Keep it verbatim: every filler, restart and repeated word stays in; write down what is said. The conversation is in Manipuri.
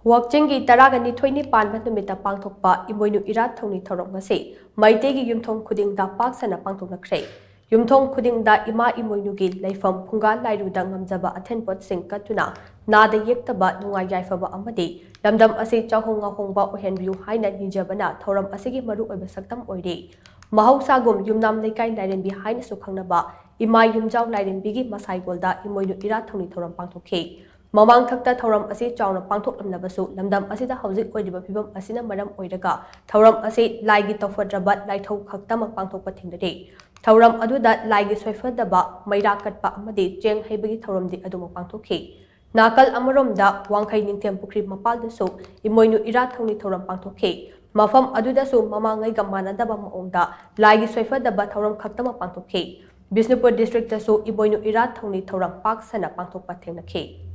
ꯋꯥꯛꯆꯤꯡꯒꯤ ꯇꯔꯥꯒ ꯅꯤꯊꯣꯏꯅꯤ ꯄꯥꯟꯕ ꯅꯨꯃꯤꯠꯇ ꯄꯥꯡꯊꯣꯛꯄ ꯏꯃꯣꯏꯅꯨ ꯏꯔꯥꯠ ꯊꯧꯅꯤ ꯊꯧꯔꯝ ꯑꯁꯤ ꯃꯩꯇꯩꯒꯤ ꯌꯨꯝꯊꯣꯡ ꯈꯨꯗꯤꯡꯗ ꯄꯥꯛ ꯁꯟꯅ ꯄꯥꯡꯊꯣꯛꯅꯈ꯭ꯔꯦ꯫ ꯌꯨꯝꯊꯣꯡ ꯈꯨꯗꯤꯡꯗ ꯏꯃꯥ ꯏꯃꯣꯏꯅꯨꯒꯤ ꯂꯩꯐꯝ ꯐꯨꯡꯒꯥ ꯂꯥꯏꯔꯨꯗ ꯉꯝꯖꯕ ꯑꯊꯦꯟ ꯄꯣꯠꯁꯤꯡ ꯀꯠꯇꯨꯅ ꯅꯥꯗ ꯌꯦꯛꯇꯕ ꯅꯨꯡꯉꯥꯏ ꯌꯥꯏꯐꯕ ꯑꯃꯗꯤ ꯂꯝꯗꯝ ꯑꯁꯤ ꯆꯥꯎꯍꯣꯡ ꯉꯥꯍꯣꯡꯕ ꯑꯣꯏꯍꯟꯕꯤꯌꯨ ꯍꯥꯏꯅ ꯅꯤꯖꯕꯅ ꯊꯧꯔꯝ ꯑꯁꯤꯒꯤ ꯃꯔꯨꯑꯣꯏꯕ ꯁꯛꯇꯝ ꯑꯣꯏꯔꯤ꯫ ꯃꯍꯧꯁꯥꯒꯨꯝ ꯌꯨꯝꯅꯥꯝ ꯂꯩꯀꯥꯏ ꯂꯥꯏꯔꯦꯝꯕꯤ ꯍꯥꯏꯅꯁꯨ ꯈꯪꯅꯕ ꯏꯃꯥ ꯌꯨꯝꯖꯥꯎ ꯂꯥꯏꯔꯦꯝꯕꯤꯒꯤ ꯃꯁꯥꯏꯒꯣꯜꯗ ꯏꯃꯣꯏꯅꯨ ꯏꯔꯥꯠ ꯊꯧꯅꯤ ꯊꯧꯔꯝ ꯄꯥꯡꯊꯣꯛꯈꯤ꯫ ꯃꯃꯥꯡꯊꯛꯇ ꯊꯧꯔꯝ ꯑꯁꯤ ꯆꯥꯎꯅ ꯄꯥꯡꯊꯣꯛꯂꯝꯂꯕꯁꯨ, ꯂꯝꯗꯝ ꯑꯁꯤꯗ ꯍꯧꯖꯤꯛ ꯑꯣꯏꯔꯤꯕ ꯐꯤꯕꯝ ꯑꯁꯤꯅ ꯃꯔꯝ ꯑꯣꯏꯔꯒ ꯊꯧꯔꯝ ꯑꯁꯤ ꯂꯥꯏꯒꯤ ꯇꯧꯐꯗ꯭ꯔꯕ ꯂꯥꯏꯊꯧ ꯈꯛꯇꯃꯛ ꯄꯥꯡꯊꯣꯛꯄ ꯊꯦꯡꯅꯔꯤ꯫ ꯊꯧꯔꯝ ꯑꯗꯨꯗ ꯂꯥꯏꯒꯤ ꯁꯣꯏꯐꯗꯕ ꯃꯩꯔꯥ ꯀꯠꯄ ꯑꯃꯗꯤ ꯆꯦꯡ ꯍꯩꯕꯒꯤ ꯊꯧꯔꯝꯗꯤ ꯑꯗꯨꯃꯛ ꯄꯥꯡꯊꯣꯛꯈꯤ꯫ ꯅꯥꯀꯜ ꯑꯃꯔꯣꯝꯗ ꯋꯥꯡꯈꯩ ꯅꯤꯡꯊꯦꯝ ꯄꯨꯈ꯭ꯔꯤ ꯃꯄꯥꯜꯗꯁꯨ ꯏꯃꯣꯏꯅꯨ ꯏꯔꯥꯠ ꯊꯧꯅꯤ ꯊꯧꯔꯝ ꯄꯥꯡꯊꯣꯛꯈꯤ꯫ ꯃꯐꯝ ꯑꯗꯨꯗꯁꯨ ꯃꯃꯥꯡꯉꯩꯒ ꯃꯥꯟꯅꯗꯕ ꯃꯑꯣꯡꯗ ꯂꯥꯏꯒꯤ ꯁꯣꯏꯐꯗꯕ ꯊꯧꯔꯝ ꯈꯛꯇꯃꯛ ꯄꯥꯡꯊꯣꯛꯈꯤ꯫ ꯕꯤꯁꯅꯨꯄꯨꯔ ꯗꯤꯁꯇ꯭ꯔꯤꯛꯇꯁꯨ ꯏꯃꯣꯏꯅꯨ ꯏꯔꯥꯠ ꯊꯧꯅꯤ ꯊꯧꯔꯝ ꯄꯥꯛ ꯁꯟꯅ ꯄꯥꯡꯊꯣꯛꯄ ꯊꯦꯡꯅꯈꯤ꯫